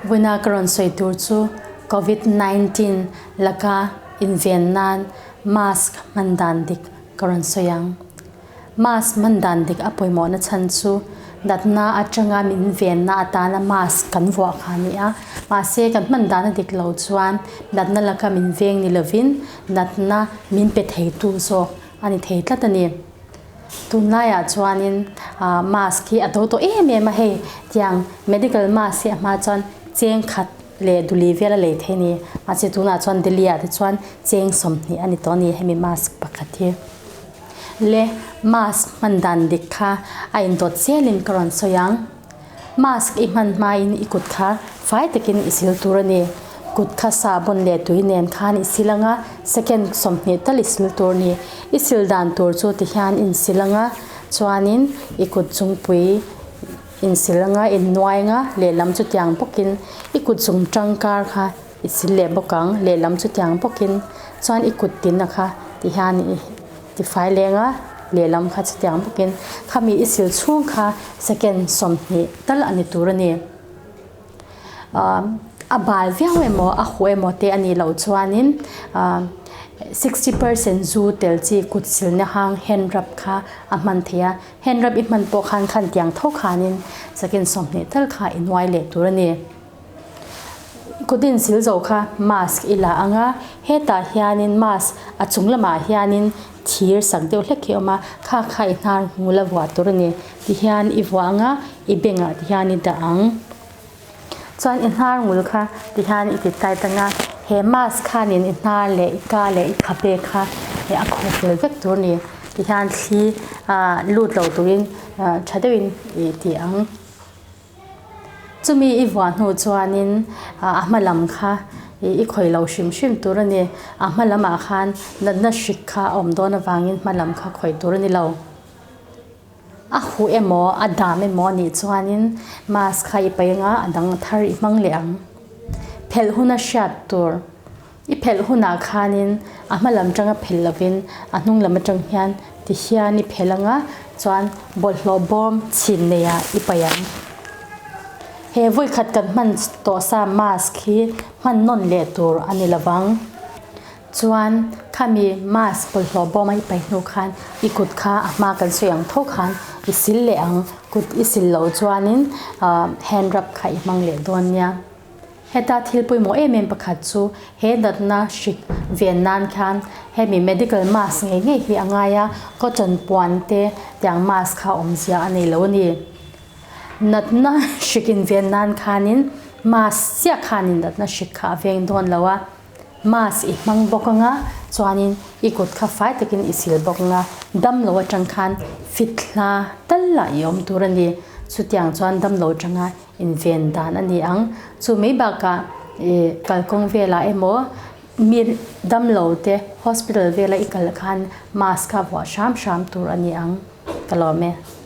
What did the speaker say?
Vawiina ka rawn sawi tur chu Covid 19 laka inven nan mask hman dan dik ka rawn sawi ang. Mask hman dan dik a pawimawhna chhan chu natna atanga min venna atana mask kan vuah kha a ni a. Mahse kan hman dan a dik lo chuan natna laka min veng ni lovin natna min pe theitu zawk a ni thei tlat a ni. Tunlaiah chuanin mask hi a to tawh em em a hei tiang medical mask hi a hma chuan cheng khat leh duli vel a lei thei a ni mahse tunah chuan Delhi ah te chuan cheng 20 a ni tawh a ni hemi mask pakhat hi le mask hman dan dik kha a indawt zelin ka rawn sawi ang. Mask i hman hmain i kut kha fai takin i sil tur a ni. Kut kha sahbawn leh tui nen khan i sil anga second 20 tal i sil tur a ni. I sil dan tur chu ti hian in sil anga chuanin i kut chungpui in sil anga in nuai anga lehlam chu tiang bawkin i kut chung tangkar kha i sil leh bawk ang lehlam chu tiang bawkin chuan i kut tinna kha ti hian i Tifai lenga lehlam kha chutiang bawkin khami i sil chhung kha second 20 tal a ni tur a ni. A bal viau emaw a huh emaw te a nih loh chuanin 60% zu tel chi kut silna hang hand rub kha a hman thei a. Hand rub i hman pawh khan khan tiang tho khanin second 20 tal kha i nuai leh tur a ni. Kut insil zo kha mask i la ang a, hetah hianin mask a chung lamah hianin thir sak deuh hlek hi a awm a, kha kha i hnar hmul a vuah tur a ni. Tihian i vuah ang a, i bengah tihian i dah ang. Chuan i hnar ngul kha tihian i ti tight ang a, he mask khanin i hnar leh i ka leh i khabe kha a khuh fel vek tur a ni. Tihian thli ah lut lo turin tha deuhin i ti ang. Chumi i vuah hnu chuanin a hma lam kha i khawih lo hrim hrim tur a ni. A hma lamah khan natna hrik kha a awm dawn avangin hma lam kha khawih tur a ni lo. A huh emaw a dam emaw a nih chuanin mask kha i paih anga a dang thar i hmang leh ang. Phelh huna hriat tur. I phelh hunah khanin a hma lam tanga phelh lovin a hnung lam atang hian ti hian i phelh anga chuan bawlhhlawh bawm chhin neiah i paih ang. He vawikhat kan hman tawh sa mask hi hman nawn leh tur a ni lovang. Chuan khami mask bawlhhlawh bawm a i paih hnu khan i kut kha a hma kan sawi ang tho khan i sil leh ang. Kut i sil loh chuanin hand rub kha i hmang leh dawn nia. Heta thil pawimawh em em pakhat chu he natna hrik ven nan khan hemi medical mask ngei ngei hi a ngai a, cotton puan te tiang mask kha awmzia a nei lo a ni. Natna hrik in ven nan khanin mask chiah khanin natna hrik kha a veng dawn lo a, mask i hmang bawk anga chuanin i kut kha fai takin i sil bawk anga damlo atang khan fit hla tal lah i awm tur a ni. Chutiang chuan damlo atanga Inven dan a ni ang. Chu mai bakah ih kalkawng velah emaw mi damlo te hospital vela i kal khan mask kha vuah hram hram tur a ni ang ka lawm e.